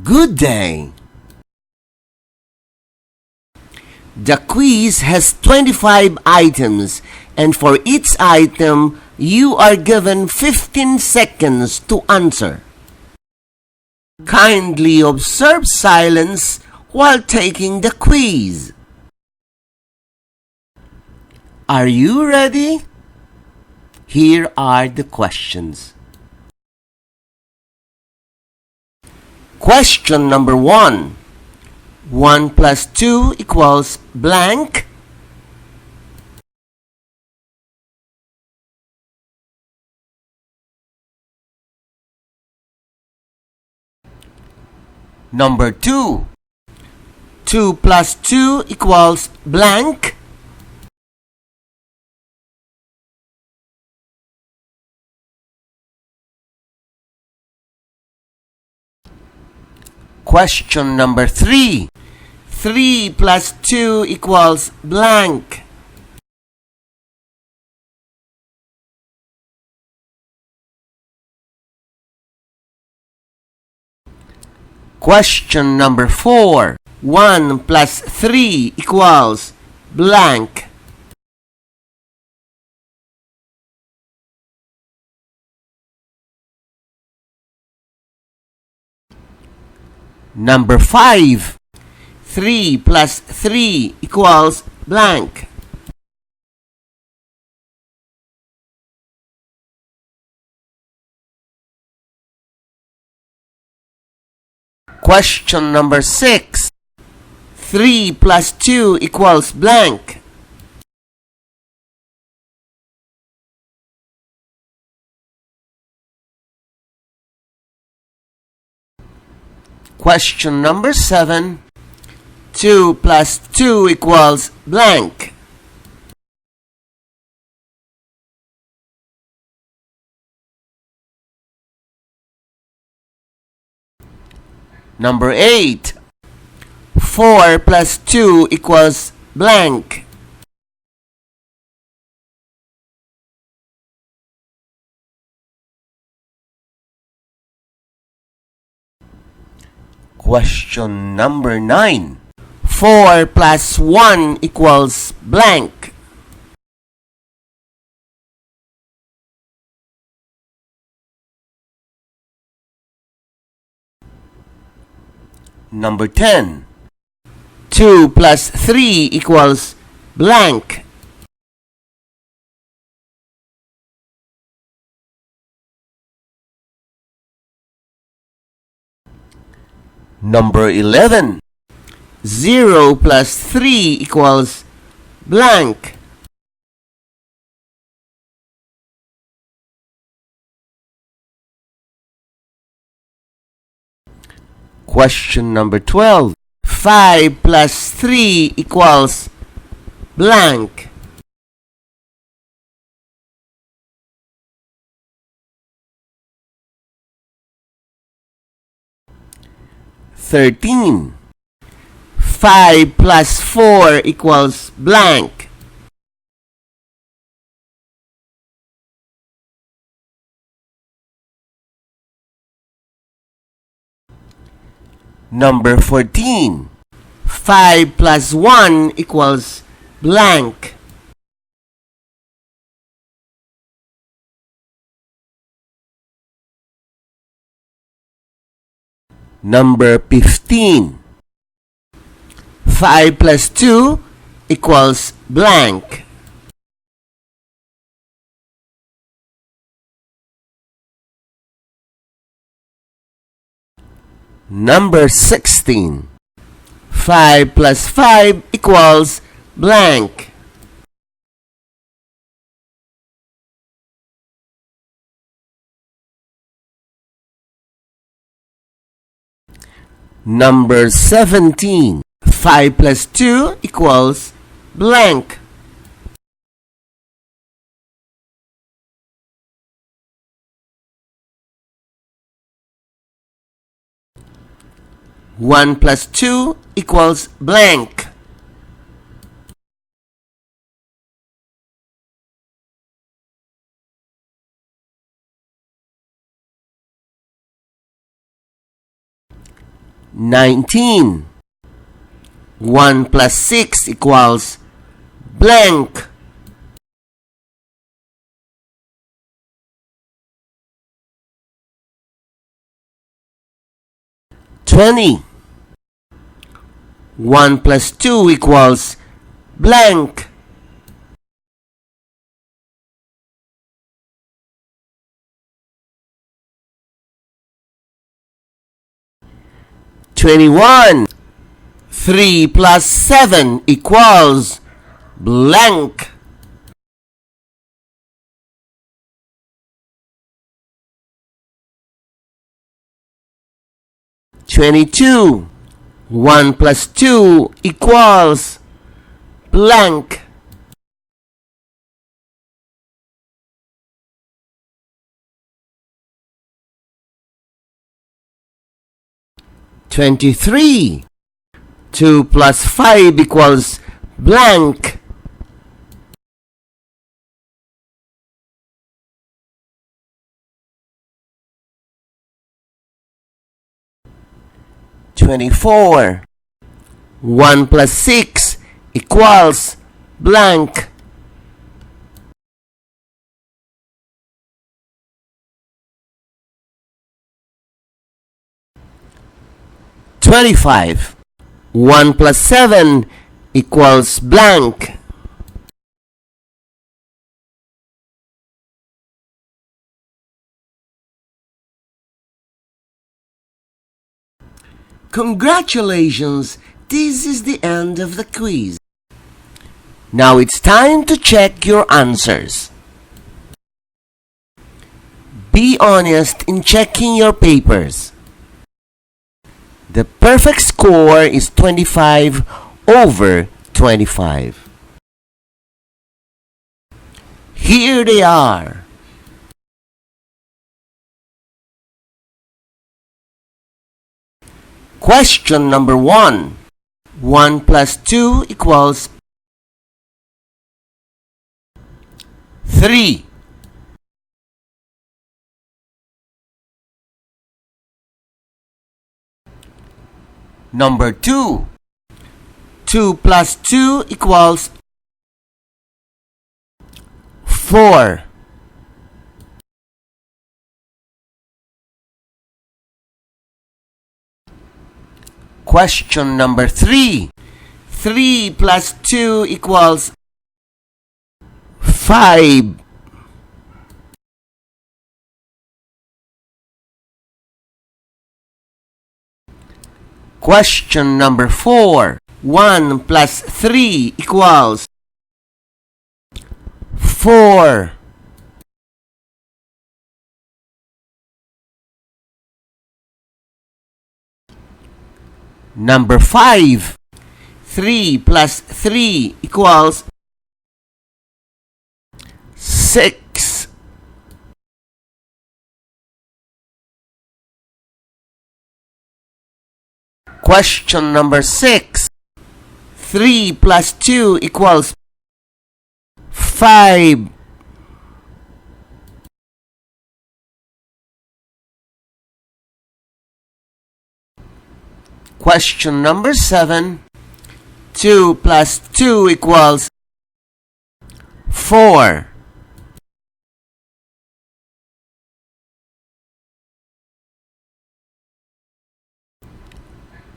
Good day! The quiz has 25 items, and for each item, you are given 15 seconds to answer. Kindly observe silence while taking the quiz. Are you ready? Here are the questions. Question number 1. 1 plus 2 equals blank. Number 2. 2 plus 2 equals blank. Question number 3. 3 plus 2 equals blank. Question number 4. 1 plus 3 equals blank. Number 5. 3 plus 3 equals blank. Question number 6. 3 plus 2 equals blank. Question number 7. 2 plus 2 equals blank. Number 8. 4 plus 2 equals blank. Question number 9. 4 plus 1 equals blank. Number 10. 2 plus 3 equals blank. Number 11. 0 plus 3 equals blank. Question number 12. 5 plus 3 equals blank. (13) 5 plus 4 equals blank. Number 14. 5 plus 1 equals blank. Number 15. 5 plus 2 equals blank. Number 16. 5 plus 5 equals blank. Number 17. 5 plus 2 equals blank. One plus 2 equals blank. 19. 1 plus 6 equals blank. 20. 1 plus 2 equals blank. 21. 3 plus 7 equals blank. 22. 1 plus 2 equals blank. 23. 2 plus 5 equals blank. 24. 1 plus 6 equals blank. 25. 1 plus 7 equals blank. 'Congratulations! This is the end of the quiz. Now it's time to check your answers. Be honest in checking your papers. The perfect score is 25 over 25. Here they are. Question number 1. 1 plus 2 equals 3. Number 2. 2 plus 2 equals 4. Question number 3. 3 plus 2 equals 5. Question number 4. 1 plus 3 equals 4. Number 5. 3 plus 3 equals 6. Question number 6. 3 plus 2 equals 5. Question number 7. 2 plus 2 equals 4.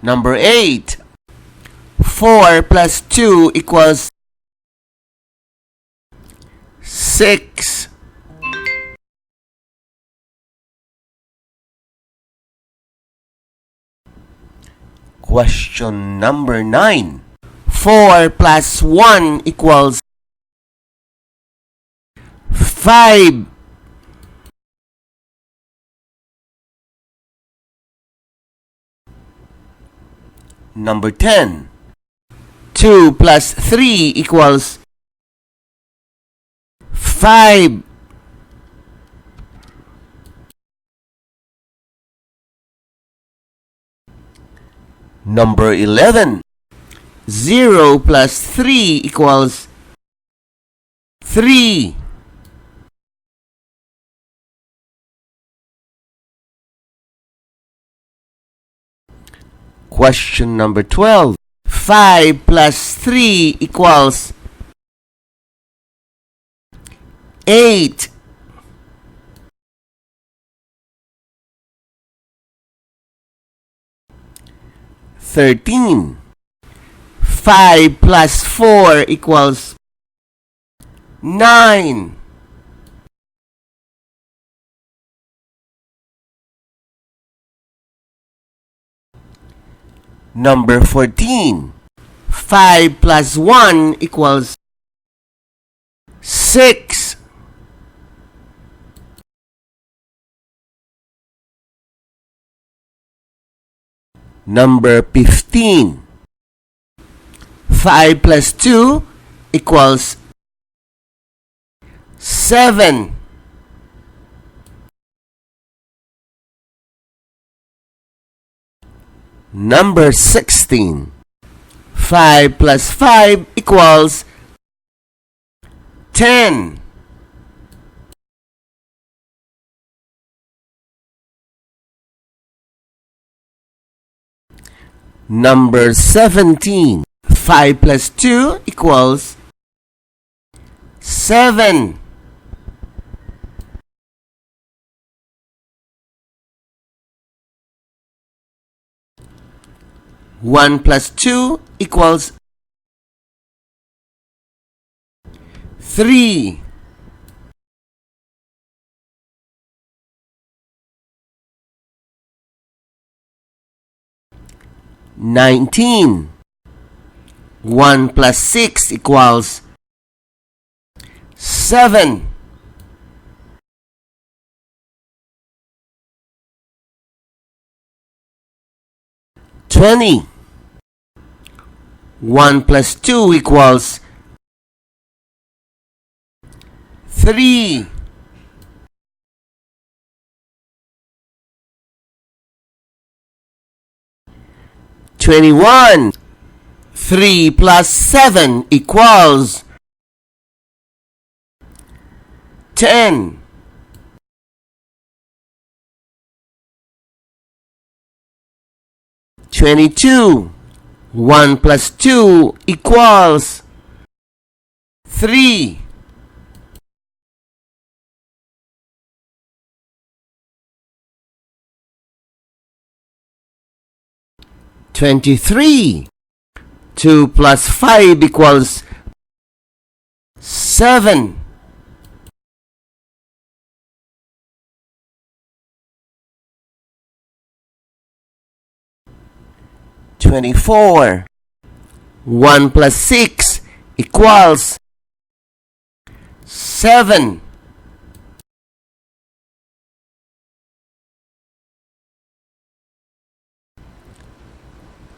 Number 8. 4 plus 2 equals 6. Question number 9. 4 plus 1 equals 5. Number 10. 2 plus 3 equals 5. Number 11. 0 plus 3 equals 3. Question number 12. 5 plus 3 equals 8. $13. 5 plus 4 equals 9. Number 14. 5 plus 1 equals 6. Number 15. 5 plus 2 equals 7. Number 16. 5 plus 5 equals 10. Number 17. 5 plus 2 equals 7. One plus 2 equals 3. $19. 1 plus 6 equals 7. $20. 1 plus 2 equals 3. $21. 3 plus 7 equals 10. $22. 1 plus 2 equals 3. $23. 2 plus 5 equals 7. $24. 1 plus 6 equals 7.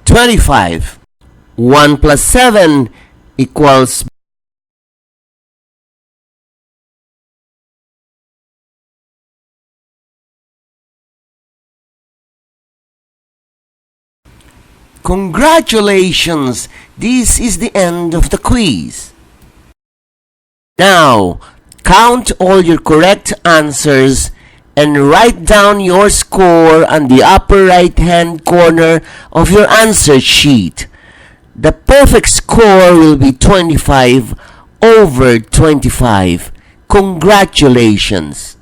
$25. 1 plus 7 equals Congratulations! This is the end of the quiz. Now, count all your correct answers and write down your score on the upper right-hand corner of your answer sheet. The perfect score will be 25 over 25. Congratulations!